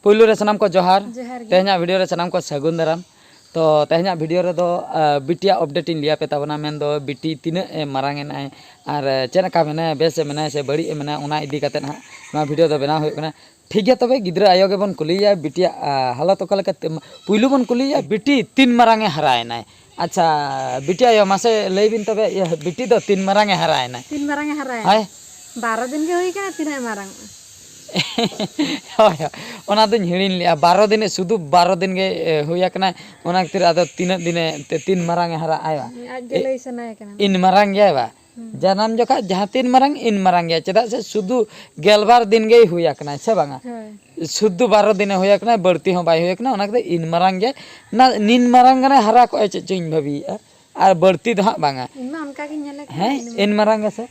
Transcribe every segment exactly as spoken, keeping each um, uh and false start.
ᱯᱩᱭᱞᱩ ᱨᱮ ᱥᱟᱱᱟᱢ ᱠᱚ ᱡᱚᱦᱟᱨ᱾ ᱡᱚᱦᱟᱨ ᱜᱮ᱾ ᱛᱮᱦᱮᱧᱟᱜ ᱵᱷᱤᱰᱤᱭᱳ ᱨᱮ ᱥᱟᱱᱟᱢ ᱠᱚ ᱥᱟᱹᱜᱩᱱ ᱫᱟᱨᱟᱢ᱾ ᱛᱚ ᱛᱮᱦᱮᱧᱟᱜ ᱵᱷᱤᱰᱤᱭᱳ ᱨᱮᱫᱚ ᱵᱤᱴᱤᱭᱟᱜ ᱟᱯᱰᱮᱴ ᱤᱧ ᱞᱟᱹᱭ ᱟᱯᱮ ᱛᱟᱵᱚᱱᱟ, ᱢᱮᱱᱫᱚ ᱵᱤᱴᱤ ᱛᱤᱱᱟᱹᱜ ᱮ ᱢᱟᱨᱟᱝ ᱮᱱᱟᱭ ᱟᱨ ᱪᱮᱫ ᱞᱮᱠᱟ ᱢᱮᱱᱟᱭᱟ, ᱵᱮᱥ ᱮ ᱢᱮᱱᱟᱭᱟ ᱥᱮ ᱵᱟᱹᱲᱤᱡ ᱮ ᱢᱮᱱᱟᱭᱟ, ᱚᱱᱟ ᱤᱫᱤ ᱠᱟᱛᱮᱫ ᱦᱟᱸᱜ ᱱᱚᱣᱟ ᱵᱷᱤᱰᱤᱭᱳ ᱫᱚ ᱵᱮᱱᱟᱣ ᱦᱩᱭᱩᱜ ᱠᱟᱱᱟ᱾ ᱴᱷᱤᱠ ᱜᱮᱭᱟ, ᱛᱚᱵᱮ ᱜᱤᱫᱽᱨᱟᱹ ᱟᱭᱳ ᱜᱮᱵᱚᱱ ᱠᱩᱞᱤᱭᱮᱭᱟ, ᱵᱤᱴᱤᱭᱟᱜ ᱦᱟᱞᱚᱛ ᱚᱠᱟ ᱞᱮᱠᱟ? ᱯᱩᱭᱞᱩ ᱵᱚᱱ ᱠᱩᱞᱤᱭᱮᱭᱟ, ᱵᱤᱴᱤ ᱛᱤᱱ ᱢᱟᱨᱟᱝ ᱮ ᱦᱟᱨᱟᱭᱮᱱᱟᱭ? ᱟᱪᱪᱷᱟ, ᱵᱤᱴᱤ ᱟᱭᱳ, ᱢᱟᱥᱮ ᱞᱟᱹᱭ ᱵᱤᱱ ᱛᱚᱵᱮ, ᱤᱭᱟᱹ, ᱵᱤᱴᱤ ᱫᱚ ᱛᱤᱱ ᱢᱟᱨᱟᱝ ᱮ ᱦᱟᱨᱟᱭᱮᱱᱟᱭ? ᱛᱤᱱ ᱢᱟᱨᱟᱝ ᱮ ᱦᱟᱨᱟᱭᱮᱱᱟ? ᱦᱳᱭ᱾ ᱵᱟᱨᱚ ᱫᱤᱱ ᱜᱮ ᱦᱩᱭ ᱠᱟᱱᱟ, ᱛᱤᱱᱟᱹᱜ ᱮ ᱢᱟᱨᱟᱝ ᱚᱜᱼᱟ? ᱦᱳᱭ, ᱦᱳᱭ, ᱚᱱᱟ ᱫᱚᱧ ᱦᱤᱲᱤᱧ ᱞᱮᱜᱼᱟ᱾ ᱵᱟᱨᱚ ᱫᱤᱱ, ᱥᱩᱫᱷᱩ ᱵᱟᱨᱚ ᱫᱤᱱ ᱜᱮ, ᱮ, ᱦᱩᱭ ᱟᱠᱟᱱᱟ᱾ ᱚᱱᱟ ᱠᱷᱟᱹᱛᱤᱨ ᱟᱫᱚ ᱛᱤᱱᱟᱹᱜ ᱫᱤᱱᱮ, ᱛᱤᱱ ᱢᱟᱨᱟᱝ ᱮ ᱦᱟᱨᱟᱜ ᱟᱭ ᱵᱟ? ᱟᱡ ᱜᱮ ᱞᱟᱹᱭ ᱥᱟᱱᱟᱭᱮ ᱠᱟᱱᱟ᱾ ᱤᱱ ᱢᱟᱨᱟᱝ ᱜᱮᱭᱟᱭ ᱵᱟ? ᱦᱩᱸ᱾ ᱡᱟᱱᱟᱢ ᱡᱚᱠᱷᱟᱡ ᱡᱟᱦᱟᱸ ᱛᱤᱱ ᱢᱟᱨᱟᱝ, ᱤᱱ ᱢᱟᱨᱟᱝ ᱜᱮᱭᱟᱭ᱾ ᱪᱮᱫᱟᱜ ᱥᱮ ᱥᱩᱫᱷᱩ ᱜᱮᱞᱵᱟᱨ ᱫᱤᱱ ᱜᱮᱭ ᱦᱩᱭ ᱟᱠᱟᱱᱟᱭ, ᱥᱮ ᱵᱟᱝᱟ? ᱦᱳᱭ᱾ ᱥᱩᱫᱷᱩ ᱵᱟᱨᱚ ᱫᱤᱱᱮ ᱦᱩᱭ ᱟᱠᱟᱱᱟ, ᱵᱟᱹᱲᱛᱤ ᱦᱚᱸ ᱵᱟᱭ ᱦᱩᱭ ᱟᱠᱟᱱᱟ᱾ ᱚᱱᱟ ᱠᱷᱟᱹᱛᱤᱨ ᱤᱱ ᱢᱟᱨᱟᱝ ᱜᱮ, ᱱᱟ-, ᱱᱤᱱ ᱢᱟᱨᱟᱝ ᱜᱟᱱᱮ ᱦᱟᱨᱟ ᱠᱚᱜᱼᱟᱭ, ᱪᱮᱫ ᱪᱚᱧ ᱵᱷᱟᱹᱵᱤᱭᱮᱫᱼᱟ᱾ ᱟᱨ ᱵᱟᱹᱲᱛᱤ ᱫᱚ ᱦᱟᱸᱜ ᱵᱟᱝᱟ᱾ ᱤᱧ ᱢᱟ ᱚᱱᱠᱟ ᱜᱤᱧ ᱧᱮᱞᱮ ᱠᱟᱱᱟ, ᱦᱮᱸ, ᱤᱱ ᱢᱟᱨᱟᱝ ᱜᱮᱥᱮ᱾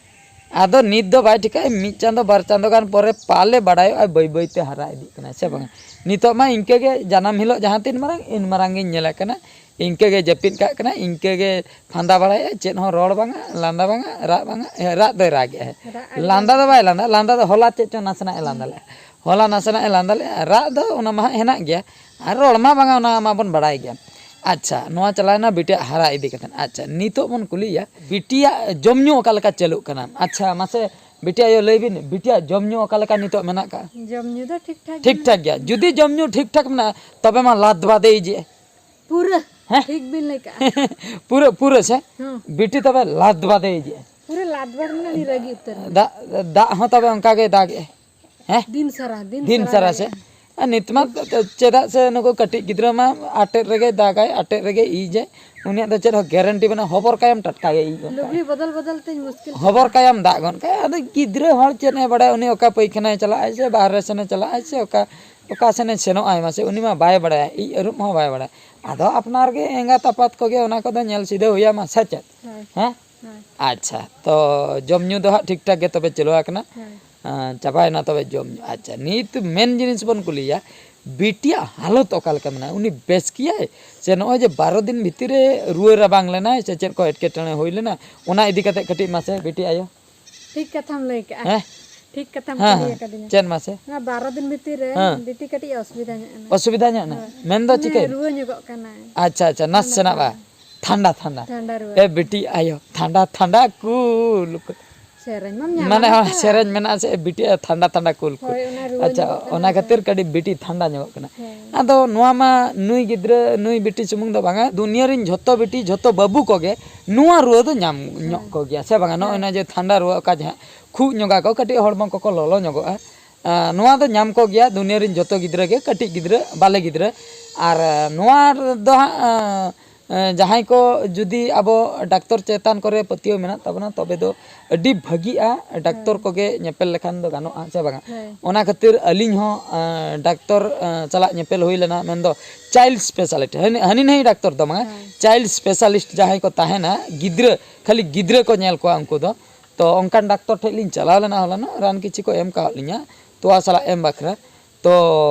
ᱟᱫᱚ ᱱᱤᱛ ᱫᱚ ᱵᱟᱭ ᱴᱷᱤᱠᱟᱹᱜᱼᱟ, ᱢᱤᱫ ᱪᱟᱸᱫᱚ ᱵᱟᱨ ᱪᱟᱸᱫᱚ ᱜᱟᱱ ᱯᱚᱨᱮ ᱯᱟᱞᱮ ᱵᱟᱲᱟᱭᱚᱜᱼᱟ, ᱵᱟᱹᱭ ᱵᱟᱹᱭ ᱛᱮ ᱦᱟᱨᱟ ᱤᱫᱤᱜ ᱠᱟᱱᱟ, ᱥᱮ ᱵᱟᱝᱟ? ᱱᱤᱛᱚᱜ ᱢᱟ ᱤᱱᱠᱟᱹ ᱜᱮ, ᱡᱟᱱᱟᱢ ᱦᱤᱞᱳᱜ ᱡᱟᱦᱟᱸ ᱛᱤᱱ ᱢᱟᱨᱟᱝ, ᱤᱱ ᱢᱟᱨᱟᱝ ᱜᱤᱧ ᱧᱮᱞᱮ ᱠᱟᱱᱟ᱾ ᱤᱱᱠᱟᱹ ᱜᱮ ᱡᱟᱹᱯᱤᱫ ᱠᱟᱜ ᱠᱟᱱᱟ, ᱤᱱᱠᱟᱹ ᱜᱮ ᱯᱷᱟᱸᱫᱟ ᱵᱟᱲᱟᱭᱮᱫᱼᱟ, ᱪᱮᱫ ᱦᱚᱸ ᱨᱚᱲ ᱵᱟᱝᱟ, ᱞᱟᱸᱫᱟ ᱵᱟᱝᱟ, ᱨᱟᱜ ᱵᱟᱝᱟ, ᱮ, ᱨᱟᱜ ᱫᱚᱭ ᱨᱟᱜᱮᱫᱼᱟ᱾ ᱨᱟᱜ ᱟᱹᱰᱤ ᱞᱟᱸᱫᱟ ᱫᱚ ᱵᱟᱭ ᱞᱟᱸᱫᱟ, ᱞᱟᱸᱫᱟ ᱫᱚ ᱦᱚᱞᱟ ᱪᱮᱫ ᱪᱚᱝ ᱱᱟᱥᱮᱱᱟᱜ ᱮ ᱞᱟᱸᱫᱟ ᱞᱮᱫᱼᱟ, ᱦᱚᱞᱟ ᱱᱟᱥᱮᱱᱟᱜ ᱮ ᱞᱟᱸᱫᱟ ᱞᱮᱫᱼᱟ᱾ ᱨᱟᱜ ᱫᱚ ᱚᱱᱟ ᱢᱟ ᱦᱟᱸᱜ ᱦᱮᱱᱟᱜ ᱜᱮᱭᱟ, ᱟᱨ ᱨᱚᱲ ᱢᱟ ᱵᱟᱝᱟ, ᱚᱱᱟ ᱢᱟᱵᱚᱱ ᱵᱟᱲᱟᱭ ᱜᱮᱭᱟ᱾ ᱟᱪᱪᱷᱟ, ᱱᱚᱣᱟ ᱪᱟᱞᱟᱣᱮᱱᱟ ᱵᱤᱴᱤᱭᱟᱜ ᱦᱟᱨᱟ ᱤᱫᱤ ᱠᱟᱛᱮ᱾ ᱟᱪᱪᱷᱟ, ᱱᱤᱛᱚᱜ ᱵᱚᱱ ᱠᱩᱞᱤᱭᱮᱭᱟ, ᱵᱤᱴᱤᱭᱟᱜ ᱡᱚᱢ ᱧᱩ ᱚᱠᱟ ᱞᱮᱠᱟ ᱪᱟᱹᱞᱩᱜ ᱠᱟᱱᱟ? ᱟᱪᱪᱷᱟ, ᱢᱟᱥᱮ ᱵᱤᱴᱤ ᱟᱭᱳ, ᱞᱟᱹᱭ ᱵᱤᱱ, ᱵᱤᱴᱤᱭᱟᱜ ᱡᱚᱢ ᱧᱩ ᱚᱠᱟ ᱞᱮᱠᱟ ᱱᱤᱛᱚᱜ ᱢᱮᱱᱟᱜ ᱠᱟᱜᱼᱟ? ᱡᱚᱢ ᱧᱩ ᱫᱚ ᱴᱷᱤᱠ ᱴᱷᱟᱠ ᱜᱮ ᱴᱷᱤᱠ ᱴᱷᱟᱠ ᱢᱮᱱᱟᱜ ᱜᱮᱭᱟ᱾ ᱡᱩᱫᱤ ᱡᱚᱢ ᱧᱩ ᱴᱷᱤᱠ ᱴᱷᱟᱠ ᱢᱮᱱᱟᱜᱼᱟ, ᱛᱚᱵᱮ ᱢᱟ ᱞᱟᱫ ᱵᱟᱫᱮ ᱤᱡᱮ᱾ ᱯᱩᱨᱟᱹ᱾ ᱦᱮᱸ? ᱴᱷᱤᱠ ᱵᱤᱱ ᱞᱟᱹᱭ ᱠᱟᱜᱼᱟ᱾ ᱯᱩᱨᱟᱹ, ᱯᱩᱨᱟᱹ ᱥᱮ? ᱦᱩᱸ᱾ ᱵᱤᱴᱤ ᱛᱚᱵᱮ ᱞᱟᱫ ᱵᱟᱫᱮ ᱤᱡᱮ᱾ ᱯᱩᱨᱟᱹ ᱞᱟᱫ ᱵᱟᱫ ᱢᱟᱱᱮ ᱟᱹᱰᱤ ᱨᱟᱹᱜᱤ ᱩᱛᱟᱹᱨ ᱮᱱᱟ᱾ ᱫᱟᱜ, ᱫᱟᱜ ᱦᱚᱸ ᱛᱚᱵᱮ ᱚᱱᱠᱟ ᱜᱮᱭ ᱫᱟᱜᱮᱜᱼᱟ᱾ ᱦᱮᱸ? ᱫᱤᱱ ᱥᱟᱨᱟ, ᱫᱤᱱ ᱫᱤᱱ ᱥᱟᱨᱟ ᱥᱟᱨᱟ ᱥᱮ? ᱫᱟᱜᱮᱜᱼᱟ᱾ ᱟᱨ ᱱᱤᱛ ᱢᱟ ᱪᱮᱫᱟᱜ ᱥᱮ ᱱᱩᱠᱩ ᱠᱟᱹᱴᱤᱡ ᱜᱤᱫᱽᱨᱟᱹ ᱢᱟ ᱟᱴᱮᱫ ᱨᱮᱜᱮᱭ ᱫᱟᱜᱟᱭ, ᱟᱴᱮᱫ ᱨᱮᱜᱮᱭ ᱤᱡᱟᱭ᱾ ᱩᱱᱤᱭᱟᱜ ᱫᱚ ᱪᱮᱫ ᱦᱚᱸ ᱜᱮᱨᱮᱱᱴᱤ ᱵᱟᱹᱱᱩᱜᱼᱟ, ᱦᱚᱵᱚᱨ ᱠᱟᱭᱟᱢ ᱴᱟᱴᱠᱟ ᱜᱮ ᱤᱡ ᱜᱚᱫ ᱠᱟᱭᱟ᱾ ᱞᱩᱜᱽᱲᱤ ᱵᱚᱫᱚᱞ ᱵᱚᱫᱚᱞ ᱛᱮᱧ ᱢᱩᱥᱠᱤᱞ ᱦᱚᱵᱚᱨ ᱪᱟᱵᱟᱜᱼᱟ᱾ ᱠᱟᱭᱟᱢ ᱫᱟᱜ ᱜᱚᱫ ᱠᱟᱭᱟ᱾ ᱟᱫᱚ ᱜᱤᱫᱽᱨᱟᱹ ᱦᱚᱲ ᱪᱮᱫ ᱮ ᱵᱟᱲᱟᱭᱟ, ᱩᱱᱤ ᱚᱠᱟ ᱯᱟᱹᱭᱠᱷᱟᱱᱟᱭ ᱪᱟᱞᱟᱜᱼᱟᱭ ᱥᱮ ᱵᱟᱦᱨᱮ ᱥᱮᱱᱮ ᱪᱟᱞᱟᱜᱼᱟᱭ ᱥᱮ ᱚᱠᱟ, ᱚᱠᱟ ᱥᱮᱱᱮ ᱥᱮᱱᱚᱜᱼᱟᱭ ᱢᱟᱥᱮ, ᱩᱱᱤ ᱢᱟ ᱵᱟᱭ ᱵᱟᱲᱟᱭᱟ, ᱤᱡ ᱟᱹᱨᱩᱵ ᱦᱚᱸ ᱵᱟᱭ ᱵᱟᱲᱟᱭᱟ᱾ ᱟᱫᱚ ᱟᱯᱱᱟᱨ ᱜᱮ ᱮᱸᱜᱟᱛ ᱟᱯᱟᱛ ᱠᱚᱜᱮ ᱚᱱᱟ ᱠᱚᱫᱚ ᱧᱮᱞ ᱥᱤᱫᱷᱟᱹ ᱦᱩᱭᱟᱢᱟ, ᱥᱮ ᱪᱮᱫ? ᱦᱳᱭ᱾ ᱦᱮᱸ? ᱦᱳᱭ᱾ ᱟᱪᱪᱷᱟ, ᱛᱚ ᱡᱚᱢ ᱧᱩ ᱫᱚ ᱦᱟᱸᱜ ᱴᱷᱤᱠ ᱴᱷᱟᱠ ᱜᱮ ᱛᱚᱵᱮ ᱪᱟᱹᱞᱩ ᱟᱠᱟᱱᱟ᱾ ᱦᱳᱭ᱾ ᱟᱸ, ᱪᱟᱵᱟᱭᱮᱱᱟ ᱛᱚᱵᱮ ᱡᱚᱢ ᱧᱩ᱾ ᱟᱪᱪᱷᱟ, ᱱᱤᱛ ᱢᱮᱱ ᱡᱤᱱᱤᱥ ᱵᱚᱱ ᱠᱩᱞᱤᱭᱟ, ᱵᱤᱴᱤᱭᱟᱜ ᱦᱟᱞᱚᱛ ᱚᱠᱟ ᱞᱮᱠᱟ ᱢᱮᱱᱟᱜᱼᱟ? ᱩᱱᱤ ᱵᱮᱥ ᱜᱮᱭᱟᱭ ᱥᱮ ᱱᱚᱜᱼᱚᱭ ᱡᱮ ᱵᱟᱨᱚ ᱫᱤᱱ ᱵᱷᱤᱛᱤᱨ ᱨᱮ ᱨᱩᱣᱟᱹ ᱨᱟᱵᱟᱝ ᱞᱮᱱᱟᱭ ᱥᱮ ᱪᱮᱫ ᱠᱚ ᱮᱴᱠᱮᱴᱚᱬᱮ ᱦᱩᱭ ᱞᱮᱱᱟ, ᱚᱱᱟ ᱤᱫᱤ ᱠᱟᱛᱮ ᱠᱟᱹᱴᱤᱡ ᱢᱟᱥᱮ ᱵᱤᱴᱤ ᱟᱭᱳ? ᱴᱷᱤᱠ ᱠᱟᱛᱷᱟᱢ ᱞᱟᱹᱭ ᱠᱟᱜᱼᱟ᱾ ᱦᱮᱸ? ᱴᱷᱤᱠ ᱠᱟᱛᱷᱟᱢ ᱦᱮᱸ, ᱠᱩᱞᱤ ᱦᱮᱸ᱾ ᱟᱠᱟᱫᱤᱧᱟ᱾ ᱪᱮᱫ ᱢᱟᱥᱮ? ᱱᱚᱣᱟ ᱵᱟᱨᱚ ᱫᱤᱱ ᱵᱷᱤᱛᱤᱨ ᱨᱮ ᱦᱮᱸ᱾ ᱵᱤᱴᱤ ᱠᱟᱹᱴᱤᱡ ᱚᱥᱩᱵᱤᱫᱷᱟ ᱧᱚᱜ ᱮᱱᱟ᱾ ᱚᱥᱩᱵᱤᱫᱷᱟ ᱧᱚᱜ ᱮᱱᱟ? ᱦᱳᱭ᱾ ᱢᱮᱱᱫᱚ ᱢᱟᱱᱮ ᱪᱤᱠᱟᱹᱭᱮᱱᱟ? ᱨᱩᱣᱟᱹ ᱧᱚᱜᱚᱜ ᱠᱟᱱᱟᱭ᱾ ᱟᱪᱪᱷᱟ, ᱟᱪᱪᱷᱟ, ᱱᱟᱥᱮᱱᱟᱜ ᱵᱟ᱾ ᱴᱷᱟᱱᱰᱟ᱾ ᱴᱷᱟᱱᱰᱟ, ᱴᱷᱟᱱᱰᱟ᱾ ᱴᱷᱟᱱᱰᱟ ᱨᱩᱣᱟᱹ ᱮ ᱧᱚᱜᱚᱜ ᱵᱤᱴᱤ ᱠᱟᱱᱟ᱾ ᱟᱭᱳ, ᱴᱷᱟᱱᱰᱟ, ᱴᱷᱟᱱᱰᱟ ᱠᱩᱞ᱾ ᱥᱮᱨᱮᱧ ᱢᱟᱢ ᱧᱟᱢ ᱢᱟᱱᱮ ᱟᱠᱟᱫ᱾ ᱥᱮᱨᱮᱧ ᱢᱮᱱᱟᱜᱼᱟ ᱥᱮ, ᱵᱤᱴᱤ ᱟᱭᱳ, ᱴᱷᱟᱱᱰᱟ, ᱴᱷᱟᱱᱰᱟ ᱠᱩᱞ, ᱠᱩᱞ᱾ ᱦᱳᱭ, ᱚᱱᱟ ᱨᱩᱣᱟᱹ ᱟᱪᱪᱷᱟ, ᱧᱚᱜᱚᱜ ᱠᱟᱱᱟ ᱚᱱᱟ ᱥᱮ᱾ ᱠᱷᱟᱹᱛᱤᱨ ᱠᱟᱹᱴᱤᱡ ᱵᱤᱴᱤ ᱴᱷᱟᱱᱰᱟ ᱧᱚᱜᱚᱜ ᱠᱟᱱᱟ᱾ ᱦᱮᱸ᱾ ᱟᱫᱚ ᱱᱚᱣᱟ ᱢᱟ ᱱᱩᱭ ᱜᱤᱫᱽᱨᱟᱹ, ᱱᱩᱭ ᱵᱤᱴᱤ ᱥᱩᱢᱩᱝ ᱫᱚ ᱵᱟᱝᱟ, ᱫᱩᱱᱤᱭᱟᱹ ᱨᱮᱱ ᱡᱷᱚᱛᱚ ᱵᱤᱴᱤ, ᱡᱷᱚᱛᱚ ᱵᱟᱹᱵᱩ ᱠᱚᱜᱮ ᱱᱚᱣᱟ ᱨᱩᱣᱟᱹ ᱫᱚ ᱧᱟᱢ ᱧᱚᱜ ᱦᱮᱸ᱾ ᱠᱚᱜᱮᱭᱟ, ᱥᱮ ᱵᱟᱝᱟ? ᱱᱚᱜᱼᱚᱭ ᱦᱮᱸ᱾ ᱱᱟ ᱡᱮ ᱴᱷᱟᱱᱰᱟ ᱨᱩᱣᱟᱹ, ᱚᱠᱟ ᱡᱟᱦᱟᱸ ᱠᱷᱩᱜ ᱧᱚᱜᱟ ᱠᱚ, ᱠᱟᱹᱴᱤᱡ ᱦᱚᱲᱢᱚ ᱠᱚᱠᱚ ᱞᱚᱞᱚ ᱧᱚᱜᱚᱜᱼᱟ᱾ ᱟᱸ, ᱱᱚᱣᱟ ᱫᱚ ᱧᱟᱢ ᱠᱚᱜᱮᱭᱟ ᱫᱩᱱᱤᱭᱟᱹ ᱨᱮᱱ ᱡᱚᱛᱚ ᱜᱤᱫᱽᱨᱟᱹ ᱜᱮ, ᱠᱟᱹᱴᱤᱡ ᱜᱤᱫᱽᱨᱟᱹ, ᱵᱟᱞᱮ ᱜᱤᱫᱽᱨᱟᱹ᱾ ᱟᱨ, ᱟᱸ, ᱱᱚᱣᱟ ᱫᱚ ᱦᱟᱸᱜ, ᱟᱸ, ᱟᱸ, ᱡᱟᱦᱟᱸᱭ ᱠᱚ ᱡᱩᱫᱤ ᱟᱵᱚ ᱰᱟᱠᱛᱚᱨ ᱪᱮᱛᱟᱱ ᱠᱚᱨᱮ ᱯᱟᱹᱛᱭᱟᱹᱣ ᱢᱮᱱᱟᱜ ᱛᱟᱵᱚᱱᱟ, ᱛᱚᱵᱮ ᱫᱚ ᱟᱹᱰᱤ ᱵᱷᱟᱹᱜᱤᱜᱼᱟ, ᱰᱟᱠᱛᱚᱨ ᱦᱮᱸ᱾ ᱠᱚᱜᱮ ᱧᱮᱯᱮᱞ ᱞᱮᱠᱷᱟᱱ ᱫᱚ ᱜᱟᱱᱚᱜᱼᱟ, ᱥᱮ ᱵᱟᱝᱟ? ᱦᱮᱸ᱾ ᱚᱱᱟ ᱠᱷᱟᱹᱛᱤᱨ ᱟᱹᱞᱤᱧ ᱦᱚᱸ, ᱟᱸ, ᱰᱟᱠᱛᱚᱨ, ᱟᱸ, ᱥᱟᱞᱟᱜ ᱧᱮᱯᱮᱞ ᱦᱩᱭ ᱞᱮᱱᱟ, ᱢᱮᱱᱫᱚ child specialist, ᱦᱟᱹᱱᱤ, ᱦᱟᱹᱱᱤ ᱱᱟᱹᱭ ᱰᱟᱠᱛᱚᱨ ᱫᱚ ᱵᱟᱝᱟ, ᱦᱮᱸ᱾ Child specialist ᱡᱟᱦᱟᱸᱭ ᱠᱚ ᱛᱟᱦᱮᱱᱟ, ᱜᱤᱫᱽᱨᱟᱹ, ᱠᱷᱟᱹᱞᱤ ᱜᱤᱫᱽᱨᱟᱹ ᱠᱚ ᱧᱮᱞ ᱠᱚᱣᱟ ᱩᱱᱠᱩ ᱫᱚ᱾ ᱛᱚ ᱚᱱᱠᱟᱱ ᱰᱟᱠᱛᱚᱨ ᱴᱷᱮᱡ ᱞᱤᱧ ᱪᱟᱞᱟᱣ ᱞᱮᱱᱟ ᱦᱚᱞᱟᱱᱚᱜ, ᱨᱟᱱ ᱠᱤᱪᱷᱩ ᱠᱚ ᱮᱢ ᱠᱟᱣᱟᱫ ᱞᱤᱧᱟ ᱛᱚᱣᱟ ᱥᱟᱞᱟᱜ ᱮᱢ ᱵᱟᱠᱷᱨᱟ᱾ ᱛᱚ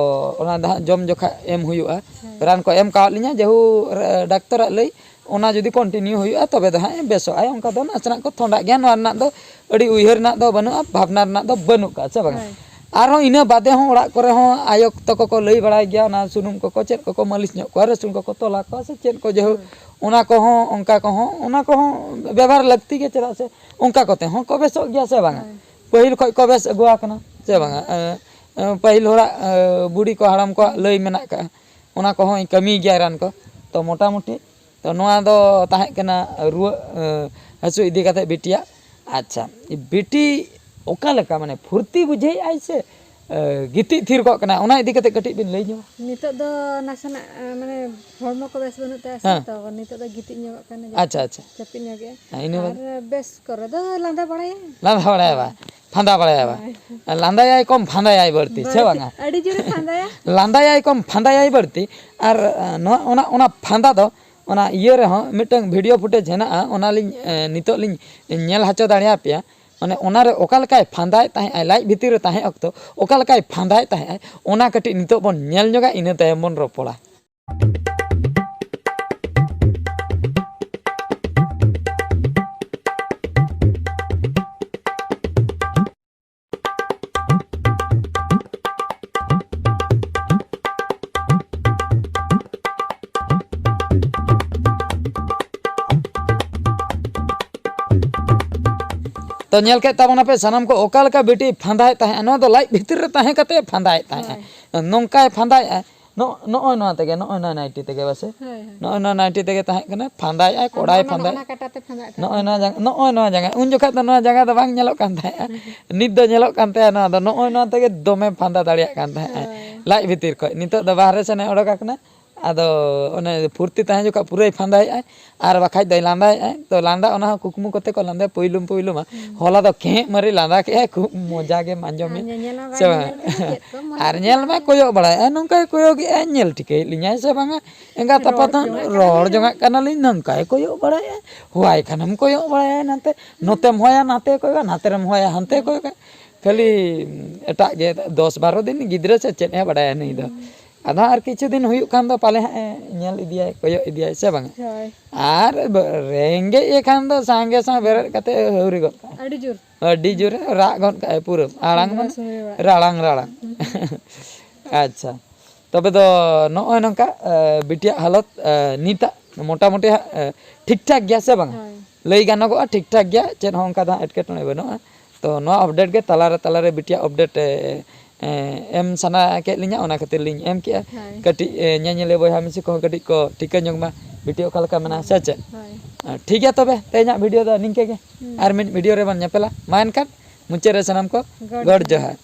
ᱚᱱᱟ ᱫᱚ ᱦᱟᱸᱜ ᱡᱚᱢ ᱡᱚᱠᱷᱟ ᱮᱢ ᱦᱩᱭᱩᱜᱼᱟ᱾ ᱦᱮᱸ᱾ ᱨᱟᱱ ᱠᱚ ᱮᱢ ᱠᱟᱣᱟᱫ ᱞᱤᱧᱟ, ᱡᱮᱦᱩ ᱨ-, ᱰᱟᱠᱛᱚᱨᱟᱜ ᱞᱟᱹᱭ, ᱚᱱᱟ ᱡᱩᱫᱤ continue ᱦᱩᱭᱩᱜᱼᱟ, ᱛᱚᱵᱮ ᱫᱚ ᱦᱟᱸᱜ ᱵᱮᱥᱚᱜᱼᱟᱭ᱾ ᱚᱱᱠᱟ ᱫᱚ ᱱᱟᱥᱮᱱᱟᱜ ᱠᱚ ᱛᱷᱚᱱᱰᱟᱜ ᱜᱮᱭᱟ, ᱱᱚᱣᱟ ᱨᱮᱱᱟᱜ ᱫᱚ ᱟᱹᱰᱤ ᱩᱭᱦᱟᱹᱨ ᱨᱮᱱᱟᱜ ᱫᱚ ᱵᱟᱹᱱᱩᱜᱼᱟ, ᱵᱷᱟᱵᱽᱱᱟ ᱨᱮᱱᱟᱜ ᱫᱚ ᱵᱟᱹᱱᱩᱜ ᱠᱟᱜᱼᱟ, ᱥᱮ ᱵᱟᱝᱟ? ᱦᱳᱭ᱾ ᱟᱨᱦᱚᱸ ᱤᱱᱟᱹ ᱵᱟᱫᱮ ᱦᱚᱸ ᱚᱲᱟᱜ ᱠᱚᱨᱮ ᱦᱚᱸ ᱟᱭᱳ ᱛᱟᱠᱚ ᱠᱚ ᱞᱟᱹᱭ ᱵᱟᱲᱟᱭ ᱜᱮᱭᱟ, ᱚᱱᱟ ᱥᱩᱱᱩᱢ ᱠᱚᱠᱚ ᱪᱮᱫ ᱠᱚᱠᱚ ᱢᱟᱹᱞᱤᱥ ᱧᱚᱜ ᱠᱚᱣᱟ, ᱨᱟᱹᱥᱩᱱ ᱠᱚᱠᱚ ᱛᱚᱞᱟ ᱠᱚᱣᱟ ᱥᱮ ᱪᱮᱫ ᱠᱚ, ᱡᱮᱦᱩ ᱦᱳᱭ᱾ ᱚᱱᱟ ᱠᱚᱦᱚᱸ, ᱚᱱᱠᱟ ᱠᱚᱦᱚᱸ, ᱚᱱᱟ ᱠᱚᱦᱚᱸ ᱵᱮᱵᱷᱟᱨ ᱞᱟᱹᱠᱛᱤ ᱜᱮ, ᱪᱮᱫᱟᱜ ᱥᱮ ᱚᱱᱠᱟ ᱠᱚᱛᱮ ᱦᱚᱸ ᱠᱚ ᱵᱮᱥᱚᱜ ᱜᱮᱭᱟ, ᱥᱮ ᱵᱟᱝᱟ? ᱦᱳᱭ᱾ ᱯᱟᱹᱦᱤᱞ ᱠᱷᱚᱡ ᱠᱚ ᱵᱮᱥ ᱟᱹᱜᱩ ᱟᱠᱟᱱᱟ, ᱥᱮ ᱵᱟᱝᱟ? ᱦᱳᱭ᱾ ᱮ, ᱮ, ᱯᱟᱹᱦᱤᱞ ᱦᱚᱲᱟᱜ, ᱮ, ᱵᱩᱲᱤ ᱠᱚ, ᱦᱟᱲᱟᱢ ᱠᱚᱣᱟᱜ ᱞᱟᱹᱭ ᱢᱮᱱᱟᱜ ᱠᱟᱜᱼᱟ, ᱚᱱᱟ ᱠᱚᱦᱚᱸ ᱠᱟᱹᱢᱤ ᱜᱮᱭᱟ ᱨᱟᱱ ᱠᱚ᱾ ᱛᱚ ᱢᱚᱴᱟᱢᱩᱴᱤ, ᱛᱚ ᱱᱚᱣᱟ ᱫᱚ ᱛᱟᱦᱮᱸ ᱠᱟᱱᱟ ᱨᱩᱣᱟᱹᱜ, ᱮ, ᱦᱟᱹᱥᱩ ᱤᱫᱤ ᱠᱟᱛᱮ ᱵᱤᱴᱤᱭᱟᱜ᱾ ᱟᱪᱪᱷᱟ, ᱵᱤᱴᱤ ᱚᱠᱟ ᱞᱮᱠᱟ, ᱢᱟᱱᱮ ᱯᱷᱩᱨᱛᱤ ᱵᱩᱡᱷᱟᱹᱣᱮᱫ ᱟᱭ ᱥᱮ, ᱮ, ᱜᱤᱛᱤᱡ ᱛᱷᱤᱨ ᱠᱚᱜ ᱠᱟᱱᱟᱭ, ᱚᱱᱟ ᱤᱫᱤ ᱠᱟᱛᱮ ᱠᱟᱹᱴᱤᱡ ᱵᱤᱱ ᱞᱟᱹᱭ ᱧᱚᱜᱟ? ᱱᱤᱛᱚᱜ ᱫᱚ ᱱᱟᱥᱮᱱᱟᱜ, ᱮ, ᱢᱟᱱᱮ ᱦᱚᱲᱢᱚ ᱠᱚ ᱵᱮᱥ ᱵᱟᱹᱱᱩᱜ ᱛᱟᱭᱟ ᱥᱮ, ᱦᱮᱸ᱾ ᱛᱚ ᱱᱤᱛᱚᱜ ᱫᱚ ᱜᱤᱛᱤᱡ ᱧᱚᱜᱚᱜ ᱠᱟᱱᱟ, ᱟᱪᱪᱷᱟ, ᱡᱟᱹᱯᱤᱫ, ᱟᱪᱪᱷᱟ᱾ ᱡᱟᱹᱯᱤᱫ ᱧᱚᱜᱮᱜᱼᱟ᱾ ᱦᱮᱸ, ᱤᱱᱟᱹ ᱟᱨ ᱵᱟᱫᱮ? ᱵᱮᱥ ᱠᱚᱨᱮ ᱫᱚ ᱞᱟᱸᱫᱟ ᱵᱟᱲᱟᱭᱟ᱾ ᱞᱟᱸᱫᱟ ᱵᱟᱲᱟᱭᱟ ᱵᱟ? ᱦᱮᱸ᱾ ᱯᱷᱟᱸᱫᱟ ᱵᱟᱲᱟᱭᱟ ᱵᱟ? ᱦᱳᱭ᱾ ᱞᱟᱸᱫᱟᱭᱟᱭ ᱠᱚᱢ, ᱯᱷᱟᱸᱫᱟᱭᱟᱭ ᱵᱟᱹᱲᱛᱤ, ᱥᱮ ᱵᱟᱹᱲᱛᱤ, ᱵᱟᱝᱟ? ᱟᱹᱰᱤ ᱡᱳᱨᱮ ᱯᱷᱟᱸᱫᱟᱭᱟ᱾ ᱞᱟᱸᱫᱟᱭᱟᱭ ᱠᱚᱢ, ᱯᱷᱟᱸᱫᱟᱭᱟᱭ ᱵᱟᱹᱲᱛᱤ᱾ ᱟᱨ, ᱮ, ᱱᱚᱣᱟ, ᱚᱱᱟ, ᱚᱱᱟ ᱯᱷᱟᱸᱫᱟ ᱫᱚ, ᱚᱱᱟ ᱤᱭᱟᱹ ᱨᱮᱦᱚᱸ ᱢᱤᱫᱴᱟᱝ video footage ᱦᱮᱱᱟᱜᱼᱟ, ᱚᱱᱟ ᱞᱤᱧ, ᱮ, ᱱᱤᱛᱚᱜ ᱞᱤᱧ ᱧᱮᱞ ᱦᱚᱪᱚ ᱫᱟᱲᱮᱭᱟᱯᱮᱭᱟ᱾ ᱢᱟᱱᱮ ᱚᱱᱟᱨᱮ ᱚᱠᱟ ᱞᱮᱠᱟᱭ ᱯᱷᱟᱸᱫᱟᱭᱮᱫ ᱛᱟᱦᱮᱸᱜ ᱟᱭ, ᱞᱟᱡ ᱵᱷᱤᱛᱤᱨ ᱨᱮ ᱛᱟᱦᱮᱸ ᱚᱠᱛᱚ ᱚᱠᱟ ᱞᱮᱠᱟᱭ ᱯᱷᱟᱸᱫᱟᱭᱮᱫ ᱛᱟᱦᱮᱸᱜ ᱟᱭ, ᱚᱱᱟ ᱠᱟᱹᱴᱤᱡ ᱱᱤᱛᱚᱜ ᱵᱚᱱ ᱧᱮᱞ ᱧᱚᱜᱟ, ᱤᱱᱟᱹ ᱛᱟᱭᱚᱢ ᱵᱚᱱ ᱨᱚᱯᱚᱲᱟ᱾ ᱛᱚ ᱧᱮᱞ ᱠᱮᱫ ᱛᱟᱵᱚᱱᱟᱯᱮ ᱥᱟᱱᱟᱢ ᱠᱚ, ᱚᱠᱟ ᱞᱮᱠᱟ ᱵᱤᱴᱤ ᱯᱷᱟᱸᱫᱟᱭᱮᱫ ᱛᱟᱦᱮᱸᱫ, ᱱᱚᱣᱟ ᱫᱚ ᱞᱟᱡ ᱵᱷᱤᱛᱤᱨ ᱨᱮ ᱛᱟᱦᱮᱸ ᱠᱟᱛᱮ ᱯᱷᱟᱸᱫᱟᱭᱮᱫ ᱛᱟᱦᱮᱸᱫ᱾ ᱱᱚᱝᱠᱟᱭ ᱯᱷᱟᱸᱫᱟᱭᱮᱫᱼᱟ, ᱱᱚᱜᱼᱚᱭ ᱱᱚᱣᱟ ᱛᱮᱜᱮ, ᱱᱚᱜᱼᱚᱭ ᱱᱚᱣᱟ ᱱᱟᱭᱴᱤ ᱛᱮᱜᱮ ᱵᱟᱥᱮ᱾ ᱦᱳᱭ, ᱦᱳᱭ᱾ ᱱᱚᱜᱼᱚᱭ ᱱᱚᱣᱟ ᱱᱟᱭᱴᱤ ᱛᱮᱜᱮ ᱛᱟᱦᱮᱸ ᱠᱟᱱᱟ, ᱯᱷᱟᱸᱫᱟᱭᱮᱫᱼᱟᱭ, ᱠᱚᱲᱟᱭ ᱯᱷᱟᱸᱫᱟᱭ᱾ ᱱᱚᱜᱼᱚ ᱱᱚᱣᱟ ᱡᱟᱸᱜᱟ, ᱱᱚᱜᱼᱚᱭ ᱱᱚᱣᱟ ᱡᱟᱸᱜᱟ, ᱩᱱ ᱡᱚᱠᱷᱟᱡ ᱫᱚ ᱱᱚᱣᱟ ᱡᱟᱸᱜᱟ ᱫᱚ ᱵᱟᱝ ᱧᱮᱞᱚᱜ ᱠᱟᱱ ᱛᱟᱦᱮᱸᱫᱼᱟ᱾ ᱱᱤᱛ ᱫᱚ ᱧᱮᱞᱚᱜ ᱠᱟᱱ ᱛᱟᱭᱟ ᱱᱚᱣᱟ ᱫᱚ, ᱱᱚᱜᱼᱚᱭ ᱱᱚᱣᱟ ᱛᱮᱜᱮ ᱫᱚᱢᱮ ᱯᱷᱟᱸᱫᱟ ᱫᱟᱲᱮᱭᱟᱜ ᱠᱟᱱ ᱛᱟᱦᱮᱸᱫ᱾ ᱦᱳᱭ᱾ ᱞᱟᱡ ᱵᱷᱤᱛᱤᱨ ᱠᱷᱚᱡ᱾ ᱱᱤᱛᱚᱜ ᱫᱚ ᱵᱟᱦᱨᱮ ᱥᱮᱱᱮ ᱚᱰᱚᱠ ᱟᱠᱟᱱᱟ᱾ ᱟᱫᱚ ᱚᱱᱮ ᱯᱷᱩᱨᱛᱤ ᱛᱟᱦᱮᱸ ᱡᱚᱠᱷᱚᱡ ᱯᱩᱨᱟᱹᱭ ᱯᱷᱟᱸᱫᱟᱭᱮᱫᱼᱟᱭ, ᱟᱨ ᱵᱟᱠᱷᱟᱡ ᱫᱚᱭ ᱞᱟᱸᱫᱟᱭᱮᱫᱼᱟᱭ᱾ ᱛᱚ ᱞᱟᱸᱫᱟ ᱚᱱᱟ ᱦᱚᱸ ᱠᱩᱠᱢᱩ ᱠᱚᱛᱮ ᱠᱚ ᱞᱟᱸᱫᱟᱭᱟ ᱯᱩᱭᱞᱩᱢ ᱯᱩᱭᱞᱩ ᱢᱟ᱾ ᱦᱩᱸ᱾ ᱦᱚᱞᱟ ᱫᱚ ᱠᱮᱸᱜ ᱢᱟᱹᱨᱤ ᱞᱟᱸᱫᱟ ᱠᱮᱫᱼᱟᱭ, ᱠᱷᱩᱵ ᱢᱚᱡᱟ ᱜᱮᱢ ᱟᱸᱡᱚᱢᱮᱫ, ᱟᱨ ᱧᱮᱧᱮᱞ ᱢᱟ ᱥᱮ ᱵᱟᱭ ᱵᱟᱝ? ᱧᱮᱧᱮᱞ ᱠᱟᱱᱟ, ᱪᱮᱫ ᱠᱚ ᱢᱚᱱᱮ ᱟᱨ ᱠᱚ ᱧᱮᱞ ᱢᱟᱭ ᱪᱤᱠᱟᱹᱭᱟ? ᱠᱚᱭᱚᱜ ᱵᱟᱲᱟᱭᱮᱫᱼᱟ, ᱱᱚᱝᱠᱟᱭ ᱠᱚᱭᱚᱜᱮᱫᱼᱟᱭ, ᱧᱮᱞ ᱴᱷᱤᱠᱟᱹᱭᱮᱫ ᱞᱤᱧᱟᱭ ᱥᱮ ᱵᱟᱝᱟ? ᱮᱸᱜᱟᱛ ᱨᱚᱲ ᱟᱯᱟᱛ ᱦᱚᱸ ᱡᱚᱝᱟᱜ ᱠᱟᱱᱟ ᱨᱚᱲ ᱞᱤᱧ᱾ ᱡᱚᱝᱟᱜ ᱠᱟᱱᱟᱞᱤᱧ, ᱱᱚᱝᱠᱟᱭ ᱠᱚᱭᱚᱜ ᱵᱟᱲᱟᱭᱮᱫᱼᱟ᱾ ᱦᱚᱦᱟᱭ ᱠᱷᱟᱱᱮᱢ ᱠᱚᱭᱚᱜ ᱵᱟᱲᱟᱭᱟ ᱱᱟᱛᱮ, ᱱᱚᱛᱮᱢ ᱦᱚᱦᱚᱭᱟ ᱱᱟᱛᱮ ᱠᱚᱭᱚᱜᱟ, ᱱᱟᱛᱮᱨᱮᱢ ᱦᱚᱦᱚᱭᱟ ᱦᱟᱱᱛᱮ ᱠᱚᱭᱚᱜᱟ᱾ ᱠᱷᱟᱹᱞᱤ ᱮᱴᱟᱜ ᱜᱮ, ᱫᱚᱥ ᱵᱟᱨᱚ ᱫᱤᱱ ᱜᱤᱫᱽᱨᱟᱹ ᱥᱮ ᱪᱮᱫ ᱮ ᱵᱟᱰᱟᱭᱟ ᱱᱩᱭ ᱫᱚ᱾ ᱦᱩᱸ᱾ ᱟᱫᱚ ᱟᱨ ᱠᱤᱪᱷᱩ ᱫᱤᱱ ᱦᱩᱭᱩᱜ ᱠᱷᱟᱱ ᱫᱚ ᱯᱟᱞᱮ ᱦᱟᱸᱜ ᱮ ᱧᱮᱞ ᱤᱫᱤᱭᱟᱭ, ᱠᱚᱭᱚᱜ ᱤᱫᱤᱭᱟᱭ, ᱥᱮ ᱵᱟᱝᱟ? ᱦᱳᱭ᱾ ᱟᱨ ᱵ-, ᱨᱮᱸᱜᱮᱡ ᱮ ᱠᱷᱟᱱ ᱫᱚ ᱥᱟᱸᱜᱮ ᱥᱟᱸᱜᱮ ᱵᱮᱨᱮᱫ ᱠᱟᱛᱮ ᱦᱟᱹᱣᱨᱤ ᱜᱚᱫ ᱠᱟᱜᱼᱟᱭ᱾ ᱟᱹᱰᱤ ᱡᱳᱨ᱾ ᱟᱹᱰᱤ ᱡᱳᱨᱮ ᱨᱟᱜ ᱜᱚᱫ ᱠᱟᱜᱼᱟᱭ ᱯᱩᱨᱟᱹ᱾ ᱟᱲᱟᱝ ᱥᱮᱸᱫᱽᱨᱟ ᱢᱟᱱᱮ ᱥᱚᱢᱚᱭ ᱨᱟᱜ᱾ ᱨᱟᱲᱟᱝ, ᱨᱟᱲᱟᱝ᱾ ᱦᱩᱸ᱾ ᱟᱪᱪᱷᱟ᱾ ᱛᱚᱵᱮ ᱫᱚ ᱱᱚᱜᱼᱚᱭ ᱱᱚᱝᱠᱟ, ᱮ, ᱵᱤᱴᱤᱭᱟᱜ ᱦᱟᱞᱚᱛ, ᱮ, ᱱᱤᱛᱟᱜ ᱢᱚᱴᱟᱢᱩᱴᱤ ᱦᱟᱸᱜ, ᱮ, ᱴᱷᱤᱠ ᱴᱷᱟᱠ ᱜᱮᱭᱟ ᱥᱮ ᱵᱟᱝᱟ? ᱦᱳᱭ᱾ ᱞᱟᱹᱭ ᱜᱟᱱᱚᱜᱚᱜᱼᱟ ᱴᱷᱤᱠ ᱴᱷᱟᱠ ᱜᱮᱭᱟ, ᱪᱮᱫ ᱦᱚᱸ ᱚᱱᱠᱟ ᱫᱚ ᱦᱟᱸᱜ ᱮᱴᱠᱮᱴᱚᱬᱮ ᱵᱟᱹᱱᱩᱜᱼᱟ᱾ ᱛᱚ ᱱᱚᱣᱟ update ᱜᱮ ᱛᱟᱞᱟᱨᱮ, ᱛᱟᱞᱟᱨᱮ ᱵᱤᱴᱤᱭᱟᱜ update, ᱮ, ᱮ, ᱮᱢ ᱥᱟᱱᱟ ᱠᱮᱫ ᱞᱤᱧᱟ, ᱚᱱᱟ ᱠᱷᱟᱹᱛᱤᱨ ᱞᱤᱧ ᱮᱢ ᱠᱮᱜᱼᱟ᱾ ᱦᱳᱭ᱾ ᱠᱟᱹᱴᱤᱡ, ᱮ, ᱧᱮᱧᱮᱞᱤᱭᱟᱹ ᱵᱚᱭᱦᱟ ᱢᱤᱥᱤ ᱠᱚᱦᱚᱸ ᱠᱟᱹᱴᱤᱡ ᱠᱚ ᱴᱷᱤᱠᱟᱹ ᱧᱚᱜ ᱢᱟ ᱵᱤᱴᱤ ᱚᱠᱟ ᱞᱮᱠᱟ ᱢᱮᱱᱟᱜᱼᱟ, ᱥᱮ ᱪᱮᱫ? ᱦᱳᱭ᱾ ᱮ, ᱴᱷᱤᱠ ᱜᱮᱭᱟ ᱛᱚᱵᱮ, ᱛᱮᱦᱮᱧᱟᱜ video ᱫᱚ ᱱᱤᱝᱠᱟᱹ ᱜᱮ᱾ ᱦᱩᱸ᱾ ᱟᱨ ᱢᱤᱫ video ᱨᱮᱵᱚᱱ ᱧᱮᱯᱮᱞᱟ᱾ ᱢᱟ ᱮᱱᱠᱷᱟᱱ ᱢᱩᱪᱟᱹᱫ ᱨᱮ ᱥᱟᱱᱟᱢ ᱠᱚ ᱜᱚᱰ ᱜᱚᱰ ᱡᱚᱦᱟᱨ᱾ ᱡᱚᱦᱟᱨ᱾